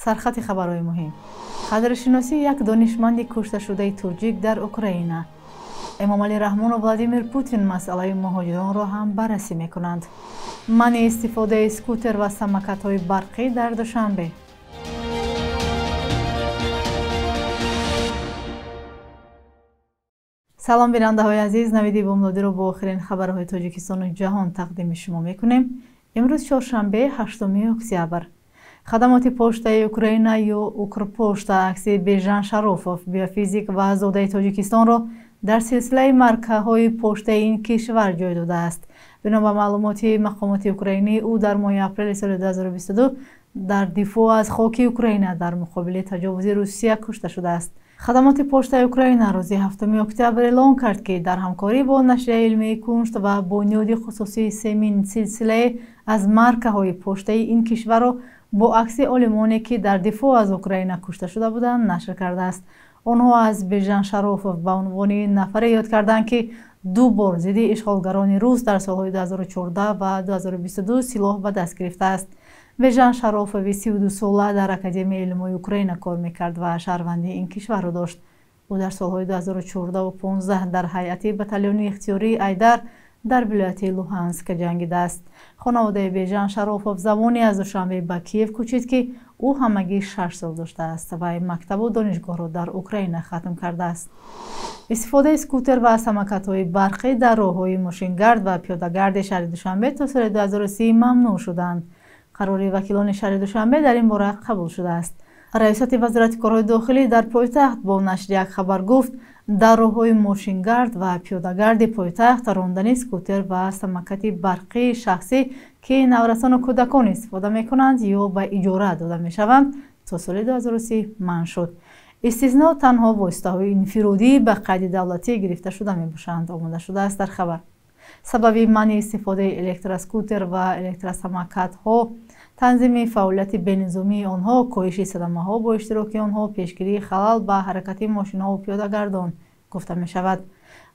Сархати хабарҳои муҳим. Қадршиносии як донишманди кушташудаи тоҷик дар Украина. Эмомалӣ Раҳмон ва Владимир Путин масъалаи муҳоҷиронро ҳам баррасӣ мекунанд. Манъи истифодаи скутер ва самокатҳои барқӣ дар Душанбе. Салом бинандаҳои азиз, навиди бомдодиро бо охирин хабарҳои Тоҷикистону ҷаҳон тақдими шумо мекунем. Имрӯз чоршанбе, 8 октябр. Хадамоти поштаи Украина ё Укрпошта акси Бежан Шарофов, биофизик ва зодаи Тоҷикистонро дар силсилаи маркаҳои поштаи ин кишвар ҷой додааст. Бино ба маълумоти мақомоти украинӣ, ӯ дар моҳи апрели соли 2022 дар дифоъ аз хоки Украина дар муқобили таҷовузи Русия кушта шудааст. Хадамоти поштаи Украина рӯзи 7 октябр эълон кард, ки дар ҳамкорӣ бо нашрияи илмии Куншт ва бунёди хусусии Семин силсилае аз маркаҳои поштаи ин кишварро бо акси олимоне, ки дар дифоъ аз Украина кушта шуда буданд, нашр кардааст. Онҳо аз Бежан Шарофов ба унвони нафаре ёд карданд, ки ду бор зидди ишғолгарони рус дар солҳои 2014 ва 2022 силоҳ ба даст гирифтааст. Бежан Шарофови 32сола дар Академияи илмҳои Украина кор мекард ва шаҳрвандии ин кишварро дошт. Ӯ дар солҳои 2014 15 дар ҳайати батальони ихтиёрии Айдар дар вилояти Луҳанск ҷангидааст. Хонаводаи Бежан Шарофов замоне аз Душанбе ба Киев кӯчид, ки ӯ ҳамагӣ 6 сол доштааст ва мактабу донишгоҳро дар Украина хатм кардааст. Истифодаи скутер ва самокатҳои барқӣ дар роҳҳои мошингард ва пиёдагарди шаҳри Душанбе то соли 2030 мамнӯъ шуданд. Қарори вакилони шаҳри Душанбе дар ин бора қабул шудааст. Раёсати вазорати корҳои дохилӣ дар пойтахт бо нашри як хабар гуфт, дар роҳҳои мошингард ва пиёдагарди пойтахт рондани скутер ва самокати барқии шахсӣ, ки наврасону кӯдакон истифода мекунанд ё ба иҷора дода мешаванд, то соли 2030 манъ шуд. Истисно танҳо воситаҳои инфиродӣ ба қайди давлатӣ гирифта шуда мебошанд, омода шудааст дар хабар. Сабаби манъи истифодаи электроскутер ва электросамокатҳо танзими фаъолияти бенизомии онҳо, коҳиши садамаҳо бо иштироки онҳо, пешгирии халал ба ҳаракати мошинҳову пиёдагардон гуфта мешавад.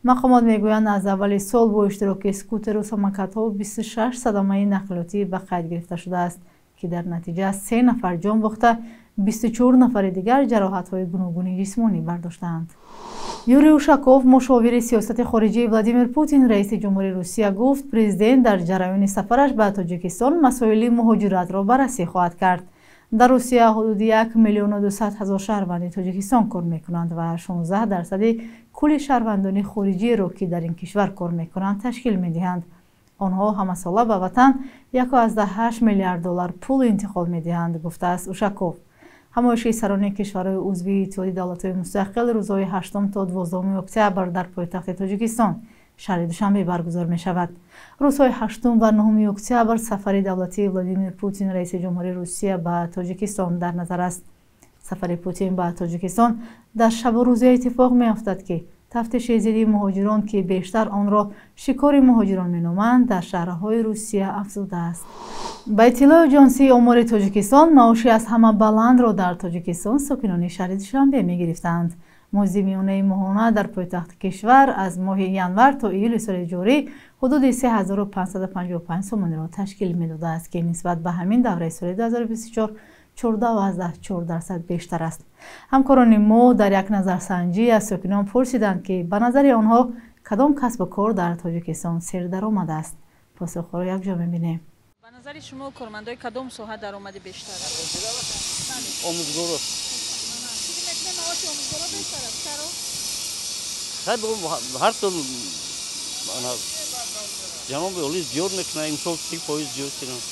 Мақомот мегӯянд, аз аввали сол бо иштироки скутеру самокатҳо 26 садамаи нақлиётӣ ба қайд гирифта шудааст, ки дар натиҷа 3 нафар ҷон бохта, 24 нафари дигар ҷароҳатҳои гуногуни ҷисмонӣ бардоштаанд. Юрий Ушаков, мушовири сиёсати хориҷии Владимир Путин, раиси ҷумҳури Русия, гуфт, президент дар ҷараёни сафараш ба Тоҷикистон масоили муҳоҷиратро баррасӣ хоҳад кард. Дар Русия ҳудуди 1 200 000 шаҳрванди Тоҷикистон кор мекунанд ва 16% кулли шаҳрвандони хориҷиеро, ки дар ин кишвар кор мекунанд, ташкил медиҳанд. Онҳо ҳамасола ба ватан 1,8 миллиард доллар пул интиқол медиҳанд, гуфтааст Ушаков. Ҳамоиши сарони кишварҳои узви Иттиҳоди давлатҳои мустақил рӯзҳои 8 то 12 октябр дар пойтахти Тоҷикистон, шаҳри Душанбе, баргузор мешавад. Рӯзҳои 8 ва 9 октябр сафари давлатии Владимир Путин, раиси ҷумҳури Русия, ба Тоҷикистон дар назар аст. Сафари Путин ба Тоҷикистон дар шабу рӯзе иттифоқ меафтад, ки тафтиши зидди муҳоҷирон, ки бештар онро шикори муҳоҷирон меноманд, дар шаҳрҳои Русия афзудааст. Ба иттилои ҷонсии омори Тоҷикистон, маоши аз ҳама баландро дар Тоҷикистон сокинони шаҳри Душанбе мегирифтанд. Музди миёнаи моҳона дар пойтахти кишвар аз моҳи январ то июли соли ҷорӣ ҳудуди 3555 сомониро ташкил медодааст, ки нисбат ба ҳамин давраи соли 2024 14,4% бештар аст. Ҳамкорони мо дар як назарсанҷӣ аз сокинон пурсиданд, ки ба назари онҳо кадом касбу кор дар Тоҷикистон сердаромад аст. Посухҳоро якҷо мебинем. Ба назари шумо кормандои кадом соҳа даромади бештар аст? Омӯзгоро. Фикр мекунед, маоши омӯзгоро бештар аст? Чаро? Ҳар сол ҷаноби олӣ зиёд мекунад, имсол 30% зиёд карданд.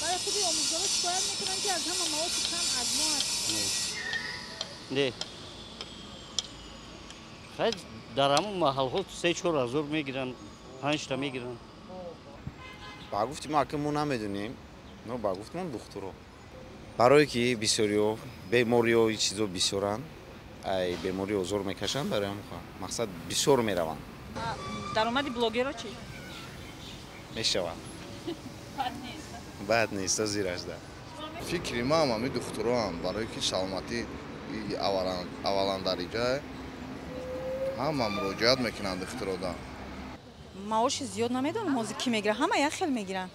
Барои худи омӯзгоро шикоят мекунанд, ки аз ҳама маоши кам аз мо аст. Не. Хай, дар ҳамон маҳалҳо 3-4 ҳазор мегиранд, 5та мегиранд. Ба гуфти мо, ака, мо намедонем, но ба гуфти мо духтуро. Барое ки бисёриҳо бемориҳо чизо бисёранд, ай беморӣ озор мекашанд, барои ҳам мақсад бисёр мераванд. Даромади блогеро чӣ? Мешавад. Бад нест. Бад нест, зирашда. Фикри ман ҳами духтуроам, барое ки саломатӣ аввалан дариҷа ҳама муроҷиат мекунанд духтурода. Маоши зиёд намедонам, ҳозир кӣ мегирад, ҳама як хел мегиранд.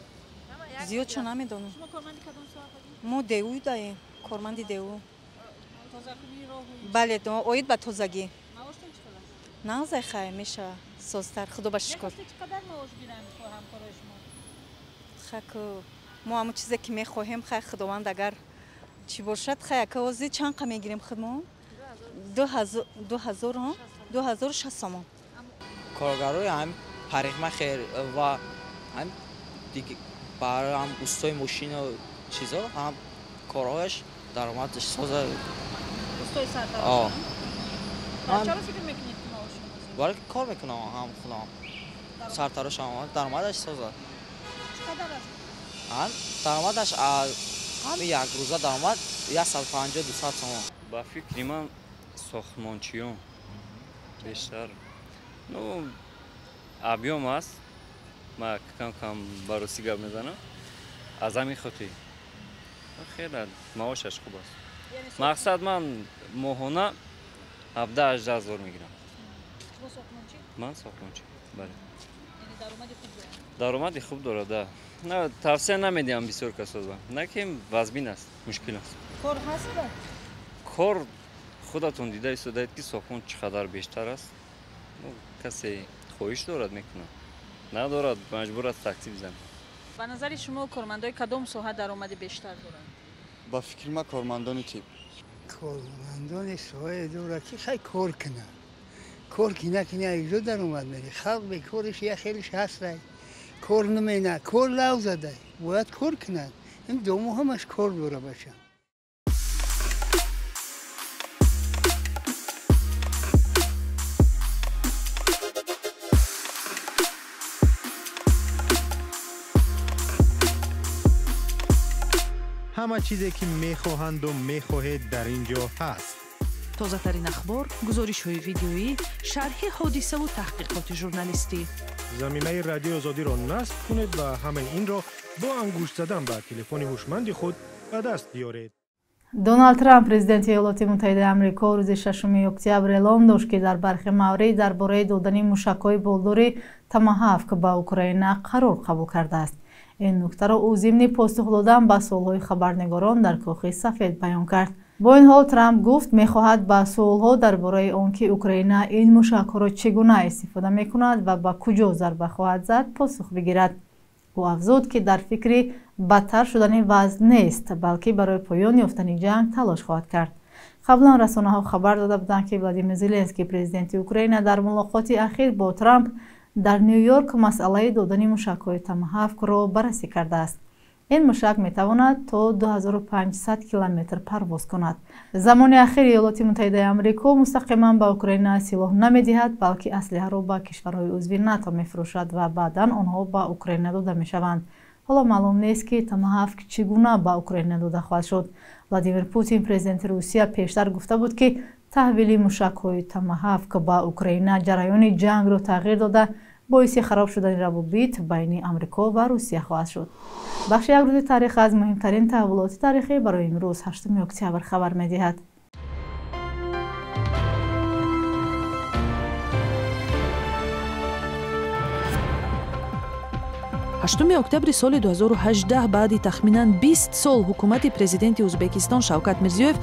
Зиёд чо намедонам. Шумо корманди кадом соҳа? Мо деуй даем. Корманди ДУ. Бале, оид ба тозагӣ. Маоштон чӣ қадар? Нағзай, хай мешава, созтар, худо ба шукр. Мехостед чӣ қадар маош гиранд ҳамкорои шумо? Хаку мо ҳамон чизе ки мехоҳем, хай худованд агар чӣ бошад, хай ака ҳозир чанд қа мегирем худмон? 2006 сомон. Коргарои ҳам парикмахер ва ҳам барои ҳам устои мошину чизо ҳам корҳояш даромадаш соза. Устои сартарош? Чаро фикр мекунед ки маоши барои кор мекунам ҳам худам сартарош ҳам даромадаш соза. Чӣ қадар аст? Ҳам даромадаш ҳами як рӯза даромад 150-200 сомон. Ба фикри ман сохтмончиён бештар. Ну, объём аст, ман кам-кам ба русӣ гап мезанам, аз ҳамин хотир хеле маошаш хуб аст. Мақсад ман моҳона 17-18 ҳазор мегирам. Ман сохтмончӣ, бале. Даромади хуб дорад, да. На, тавсия намедиҳам бисёр касоза, на ки вазбин аст, мушкил аст. Кор ҳаст? Кор худатон дида истодаед ки сохтмон чӣ қадар бештар аст. Касе хоҳиш дорад мекунад, надорад маҷбур аст такси бизанад. Ба назари шумо кормандои кадом соҳа даромади бештар доранд? Ба фикри ман кормандони тиб. Кормандони соҳае дорад ки хай кор кунад. Кор ки накунад якҷо даромад мери. Халқ бекориш як хелиш ҳастай. Кор намена, кор лав задай. Бояд кор кунад. Ин дому ҳамаш кор дора бача. Ҳама чизе ки мехоҳанду мехоҳед дар ин ҷо ҳаст. Тозатарин ахбор, гузоришҳои видеоӣ, шарҳи ҳодисаву таҳқиқоти журналистӣ. Замимаи Радиои Озодиро насб кунед ва ҳамаи инро бо ангушт задан ба телефони ҳушманди худ ба даст биёред. Доналд Трамп, президенти Иёлоти Муттаҳидаи Амрико, рӯзи 6 октябр эълон дошт, ки дар бархе маврид дар бораи додани мушакҳои болдори Томагавк ба Украина қарор қабул кардааст. Ин нуктаро ӯ зимни посух додан ба суолҳои хабарнигорон дар Кохи Сафед баён кард. Бо ин ҳол Трамп гуфт мехоҳад ба суолҳо дар бораи он ки Украина ин мушакҳоро чӣ гуна истифода мекунад ва ба куҷо зарба хоҳад зад посух бигирад. Ӯ афзуд, ки дар фикри бадтар шудани вазъ нест, балки барои поён ёфтани ҷанг талош хоҳад кард. Қаблан расонаҳо хабар дода буданд, ки Владимир Зеленский, президенти Украина, дар мулоқоти ахир бо Трамп дар Ню-Йорк масъалаи додани мушакҳои Томагавкро баррасӣ кардааст. Ин мушак метавонад то 2500 километр парвоз кунад. Замони ахир Иёлоти Муттаҳидаи Амрико мустақиман ба Украина силоҳ намедиҳад, балки аслиҳаро ба кишварҳои узви НАТО мефурӯшад ва баъдан онҳо ба Украина дода мешаванд. Ҳоло маълум нест, ки Томагавк чӣ гуна ба Украина дода хоҳад шуд. Владимир Путин, президенти Русия, пештар гуфта буд, ки таҳвили мушакҳои Томагавк ба Украина ҷараёни ҷангро тағйир дода, боиси хароб шудани равобит байни Амрико ва Русия хоҳад шуд. Бахши як рӯзи таърих аз муҳимтарин таҳаввулоти таърихӣ барои имрӯз 8 октябр хабар медиҳад. 8 октябри соли 2018 баъди тахминан 20 сол ҳукумати президенти Ӯзбекистон Шавкат Мирзиёев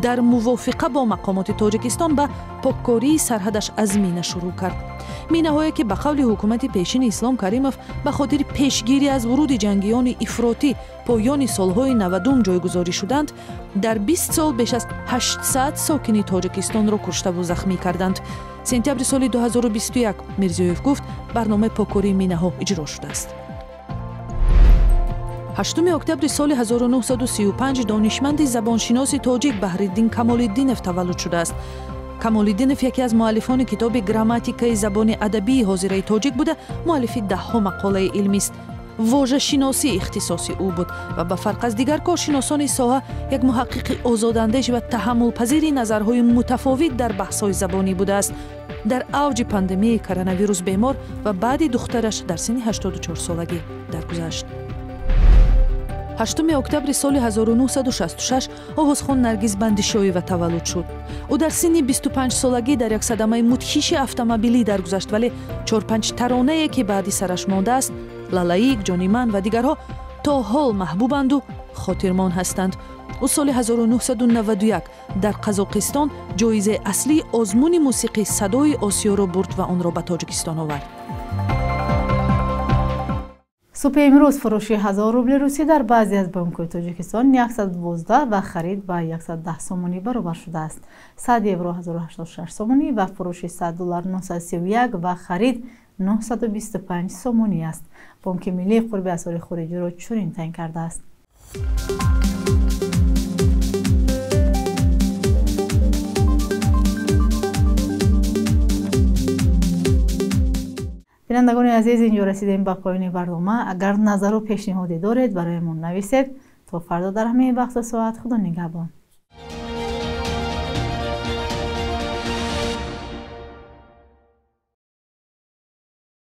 дар мувофиқа бо мақомоти Тоҷикистон ба поккории сарҳадаш аз мина шурӯъ кард. Минаҳое ки ба қавли ҳукумати пешини Ислом Каримов ба хотири пешгирӣ аз вуруди ҷангиёни ифротӣ поёни солҳои 90 ҷойгузорӣ шуданд, дар 20 сол беш аз 800 сокини Тоҷикистонро куштаву захмӣ карданд. Сентябри соли 2021 Мирзиёев гуфт барномаи поккории минаҳо иҷро шудааст. 8 октябри соли 1935 донишманди забоншиноси тоҷик Баҳриддин Камолиддинов таваллуд шудааст. Камолиддинов яке аз муаллифони китоби грамматикаи забони адабии ҳозираи тоҷик буда, муаллифи даҳҳо мақолаи илмист. Вожашиносӣ ихтисоси ӯ буд ва ба фарқ аз дигар коршиносони соҳа як муҳаққиқи озодандеш ва таҳаммулпазири назарҳои мутафовит дар баҳсҳои забонӣ будааст. Дар авҷи пандемияи коронавирус бемор ва баъди духтараш дар синни 84 солагӣ даргузашт. 8 октябри соли 1966 овозхон Наргиз Бандишоева таваллуд шуд. Ӯ дар синни 25 солагӣ дар як садамаи мудҳиши автомобилӣ даргузашт, вале чор-панҷ таронае ки баъди сараш мондааст, Лалаик, Ҷони ман ва дигарҳо то ҳол маҳбубанду хотирмон ҳастанд. Ӯ соли 1991 дар Қазоқистон ҷоизаи аслии озмуни мусиқӣ «Садои Осиёро» бурд ва онро ба Тоҷикистон овард. Субҳи имрӯз фурӯши 1000 рубли русӣ дар баъзе аз бонкҳои Тоҷикистон 112 ва харид ба 110 сомонӣ баробар шудааст. 100 евро 1086 сомонӣ ва фурӯши 100 доллар 931 ва харид 925 сомонӣ аст. Бонки Миллӣ қурби асъори хориҷиро чунин таъин кардааст. Бинандагони азиз, инҷо расидем ба поёни барнома. Агар назару пешниҳоде доред, барои мо нависед. То фардо дар ҳамаи вақту соат, Худо нигаҳбон.